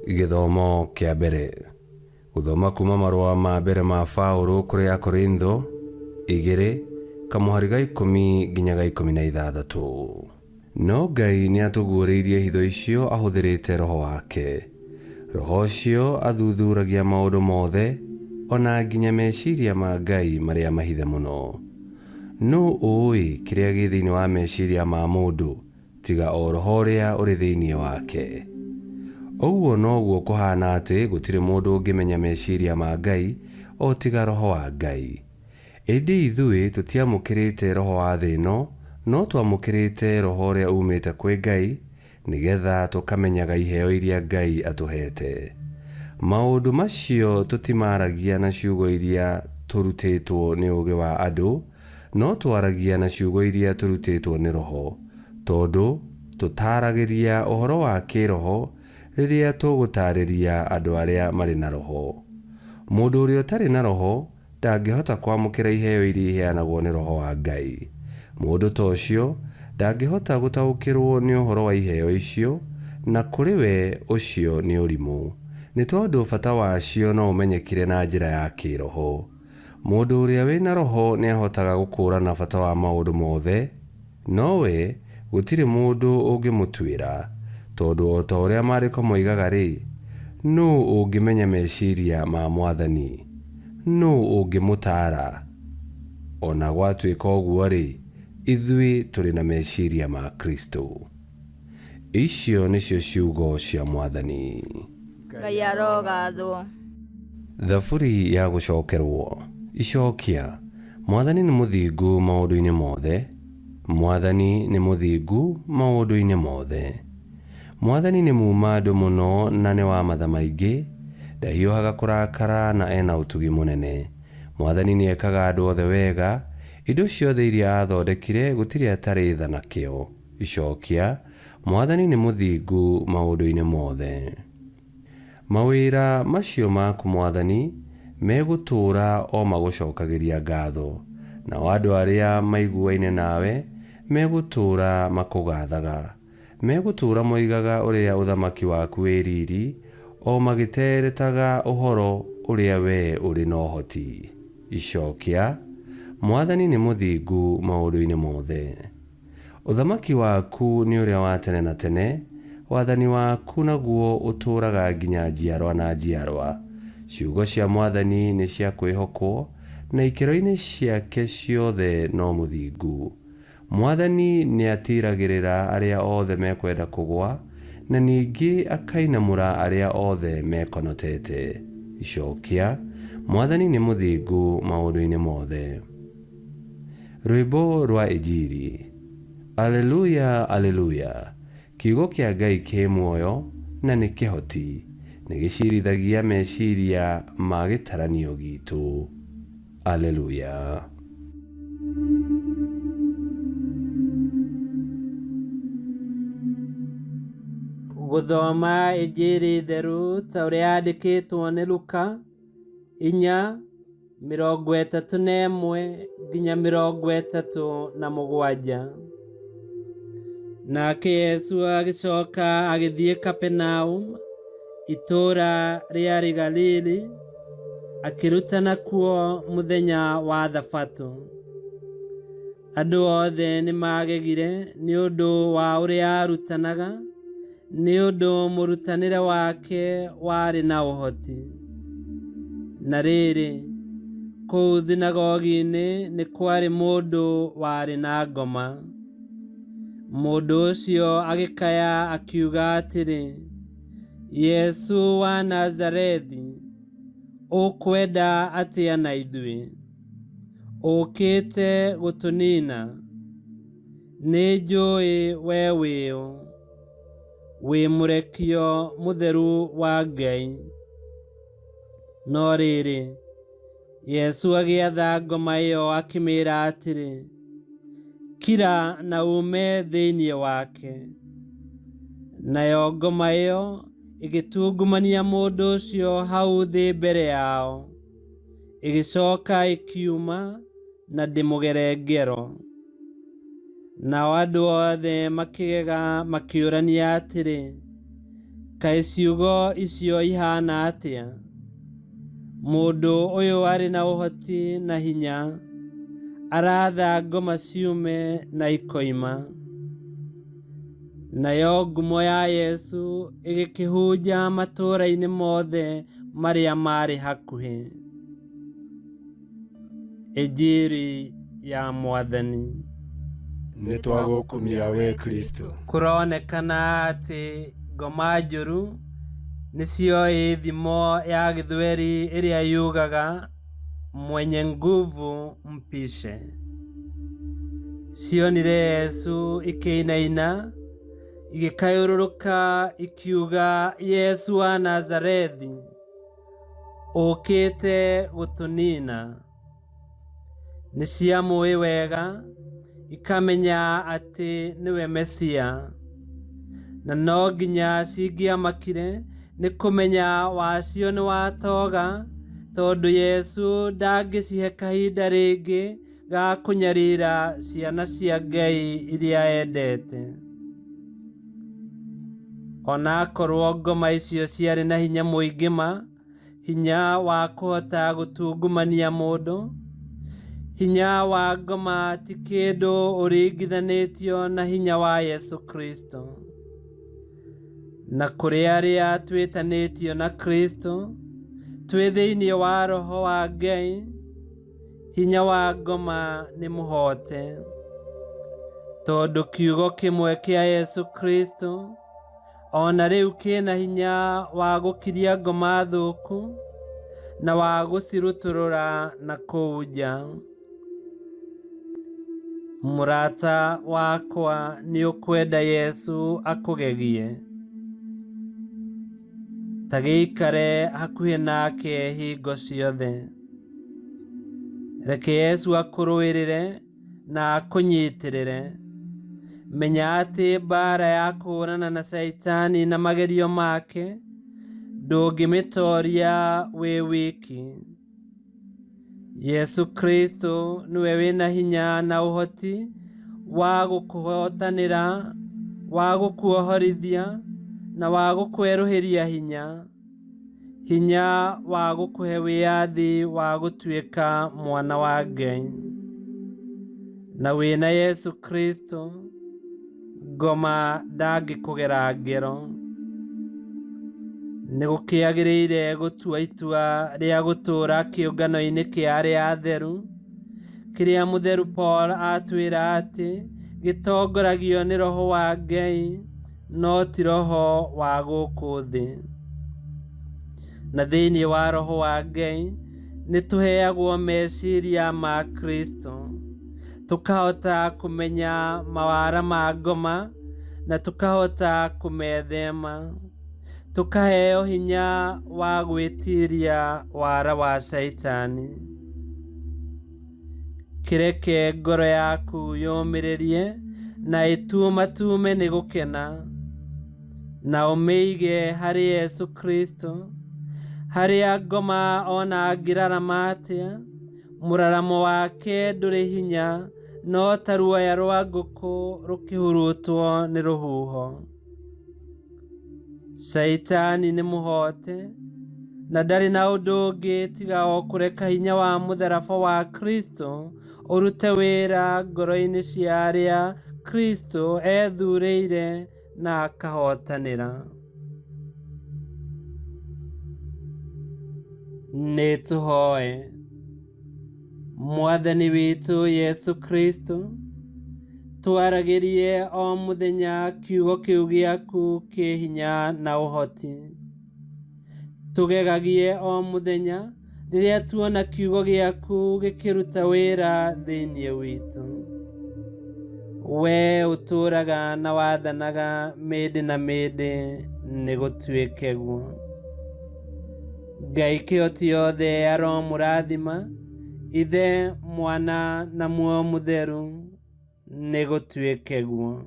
Gĩthomo kĩa mbere. Gũthoma kuma marũa ma mbere ma Paũlũ kũrĩ Akorintho, igĩrĩ, kamũhari ga ikũmi nginya ga 16. No Ngai nĩatũguũrĩirie hitho icio ahũthĩrĩte Roho wake. Roho ũcio athuthuragia maũndũ mothe, o na nginya meciria ma Ngai marĩa mahithe mũno. Nũũ ũũĩ kĩrĩa gĩ thĩinĩ wa meciria ma mũndũ tiga o roho ũrĩa ũrĩ thĩinĩ wake? Ũguo noguo kũhaana atĩ gũtirĩ mũndũ ũngĩmenya meciria ma Ngai o tiga Roho wa Ngai. Ĩndĩ ithuĩ tũtiamũkĩrĩte roho wa thĩ ĩno, no twamũkĩrĩte Roho ũrĩa uumĩte kwĩ Ngai, nĩ getha tũkamenyaga iheo iria Ngai atũheete. Maũndũ macio tũtimaaragia na ciugo iria tũrutĩtwo nĩ ũũgĩ wa andũ, no twaragia na ciugo iria tũrutĩtwo nĩ Roho, tondũ tũtaaragĩria ũhoro wa kĩĩroho rĩrĩa tũgũtaarĩria andũ arĩa marĩ na Roho. Mũndũ ũrĩa ũtarĩ na Roho ndangĩhota kwamũkĩra iheo iria iheanagwo nĩ Roho wa Ngai. Mũndũ ta ũcio ndangĩhota gũtaũkĩrũo nĩ ũhoro wa iheo icio, na kũrĩ we ũcio nĩ ũrimũ, nĩ tondũ bata wacio no ũmenyekire na njĩra ya kĩĩroho. Mũndũ ũrĩa wĩ na Roho nĩahotaga gũkũũrana bata wa maũndũ mothe, no we gũtirĩ mũndũ ũngĩmũtuĩra, tondũ o ta ũrĩa Maandĩko moigaga-rĩ, Nũũ ũngĩmenya meciria ma Mwathani? Nũũ ũngĩmũtaara? O na gwatuĩka ũguo-rĩ, ithuĩ tũrĩ na meciria ma Kristũ. Icio nĩcio ciugo cia Mwathani. Ngai arogathwo. Thaburi ya gũcokerwo. Icokia. Mwathani nĩ mũthingu maũndũ-inĩ mothe, Mwathani nĩ mũthingu maũndũ-inĩ mothe. Mwathani nĩ muuma andũ mũno na nĩ wa matha maingĩ, ndahiũhaga kũrakara na e na ũtugi mũnene. Mwathani nĩekaga andũ othe wega, indo ciothe iria aathondekire gũtirĩ atarĩ tha nakĩo. Icokia, Mwathani nĩ mũthingu maũndũ-inĩ mothe. Mawĩra macio maku, Mwathani, megũtũũra o magũcokagĩria ngatho, nao andũ arĩa maiguaine nawe megũtũũra makũgathaga. Megũtũũra moigaga ũrĩa ũthamaki waku wĩ riri, o magĩteretaga ũhoro ũrĩa wee ũrĩ na ũhoti. Icokia, Mwathani nĩ mũthingu maũndũ-inĩ mothe. Ũthamaki waku nĩ ũrĩa wa tene na tene, wathani waku naguo ũtũũraga nginya njiarwa na njiarwa. Ciugo cia Mwathani nĩ cia kwĩhokwo, na ikĩro-inĩ ciake ciothe no mũthingu. Mwathani nĩatiiragĩrĩra arĩa othe mekwenda kũgũa, na ningĩ akainamũra arĩa othe mekonotete. Icokia, Mwathani nĩ mũthingu maũndũ-inĩ mothe. Rwĩmbo rwa Injiri. Aleluya, Aleluya! Kiugo kĩa Ngai kĩ muoyo na nĩ kĩhoti, nĩ gĩcirithagia meciria ma gĩtaranio gitũ. Aleluya! Gũthoma Injiri theru ta ũrĩa yandĩkĩtwo nĩ Luka, inya 31 nginya 37. Nake Yesu agĩcoka agĩthiĩ Kapenaum, itũũra rĩarĩ Galili, akĩrutana kuo mũthenya wa Thabatũ. Andũ othe nĩ maagegire nĩ ũndũ wa ũrĩa aarutanaga, nĩ ũndũ mũrutanĩre wake warĩ na ũhoti. Na rĩrĩ, kũu thunagogi-inĩ nĩ kwarĩ mũndũ warĩ na ngoma. Mũndũ ũcio agĩkaya akiuga atĩrĩ, Yesu wa Nazarethi, ũkwenda atĩa na ithuĩ? Ũkĩte gũtũnina? Nĩnjũĩ we wĩ ũ, wĩ mũrekio mũtheru wa Ngai. No rĩrĩ, Yesu agĩatha ngoma ĩyo akĩmĩĩra atĩrĩ, Kira na uume thĩinĩ wake. Nayo ngoma ĩyo ĩgĩtungumania mũndũ ũcio hau thĩ mbere yao. Ĩgĩcoka ĩkiuma na ndĩmũgere ngero. Nao andũ othe makĩgega makĩũrania atĩrĩ, Kaĩ ciugo icio ihana atĩa? Mũndũ ũyũ arĩ na ũhoti na hinya, aratha ngoma ciume na ikoima. Nayo ngumo ya Yesu ĩgĩkĩhunja matũũra-inĩ mothe marĩa maarĩ hakuhĩ. Injiri ya Mwathani. Nĩ twagũkumia we Kristo. Kũronekana atĩ ngoma njũru nĩcioĩ thimo ya Gĩthweri ĩrĩa yugaga mwenye nguvu mpishe. Cionire Yesu ikĩinaina, igĩkayũrũrũka ikiuga, Yesu wa Nazarethi, ũkĩte gũtũnina. Nĩ ciamũĩ wega, ikamenya atĩ nĩwe Mesia, na no nginya cingĩamakire nĩ kũmenya wacio nĩ watoga, tondũ Yesu ndangĩcihe kahinda rĩngĩ ga kũnyarira ciana cia Ngai iria endete. Onakorwo ngoma icio ciarĩ na hinya mũingĩ ma, hinya wa kũhota gũtungumania mũndũ, hinya wa ngoma ti kĩndũ ũringithanĩtio na hinya wa Yesu Kristo. Na kũrĩ arĩa twĩtanĩtio na Kristo, twĩ thĩinĩ wa Roho wa Ngai, hinya wa ngoma nĩ mũhote. Tondũ kiugo kĩmwe kĩa Yesu Kristo ona rĩu kĩna hinya wa gũkiria ngoma thũku na wa gũcirutũrũra na kũu nja. Mũrata wakwa, nĩ ũkwenda Yesu akũgegie? Ta gĩikare hakuhĩ nake hingo ciothe. Reke Yesu akũrũĩrĩre na akũnyitĩrĩre. Menya atĩ mbaara ya kũhũrana na Caitani na magerio make ndũngĩmĩtoria wĩ wiki. Yesu Kristo nĩwe wĩna hinya na ũhoti wa gũkũhotanĩra, wa gũkuohorithia na wa gũkwerũhĩria hinya, hinya wa gũkũhe wĩyathi wa gũtuĩka mwana wa Ngai. Na wĩna Yesu Kristo ngoma ndangĩkũgera ngero. Nĩ gũkĩagĩrĩire gũtua itua rĩa gũtũũra kĩũngano-inĩ kĩa arĩa atheru, kĩrĩa mũtheru Paul atwĩra atĩ gĩtongoragio nĩ Roho wa Ngai, no ti roho wa gũkũ thĩ. Na thĩinĩ wa Roho wa Ngai nĩ tũheagwo meciria ma Kristo, tũkahota kũmenya mawara ma ngoma na tũkahota kũmethema, tũkaheo hinya wa gwĩtiria wara wa Caitani. Kĩreke ngoro yaku yũmĩrĩrie na ĩtumatume nĩ gũkena, na ũmĩige harĩ Yesu Kristo, harĩa ngoma ona angĩrarama atĩa, mũraramo wake ndũrĩ hinya, no ta ruoya rwa ngũkũ rũkĩhurutwo nĩ rũhuho. Caitani nĩ mũhote, na ndarĩ na ũndũ ũngĩ tiga o kũreka hinya wa mũtharaba wa Kristo ũrute wĩra ngoro-inĩ cia arĩa Kristo ethurĩire na akahotanĩra. Nĩ tũhoe. Mwathani witũ Yesu Kristo, twaragĩrie o mũthenya kiugo kĩu gĩaku kĩ hinya na ũhoti. Tũgegagie o mũthenya rĩrĩa tuona kiugo gĩaku gĩkĩruta wĩra thĩinĩ witũ. We ũtũũraga na wathanaga mĩndĩ na mĩndĩ, nĩ gũtuĩke guo. Ngai kĩhoti yothe aromũrathima, Ithe, Mwana na Muoyo Mũtheru, nĩ gũtuĩke guo.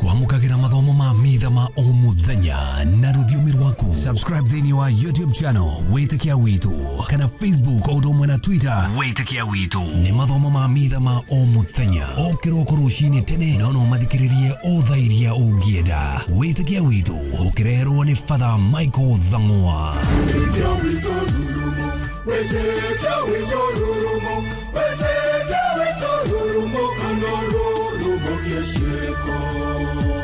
Kwamũkagĩra mathomo ma mitha ma o mũthenya na rũthiomi rwaku. Subscribe thĩinĩ wa YouTube channel Wĩtĩkia Witũ kana Facebook o ũndũ ũmwe na Twitter Wĩtĩkia Witũ. Nĩ mathomo ma mitha ma o mũthenya o kĩroko rũcinĩ tene, no no mathikĩrĩrie o thaa iria ũngĩenda. Wĩtĩkia Witũ ũkĩreherwo nĩ Father Michael Thang'wa. Wĩtĩkia witũ rurumo, wĩtĩkia witũ rurumo, kana rurumo kĩciko.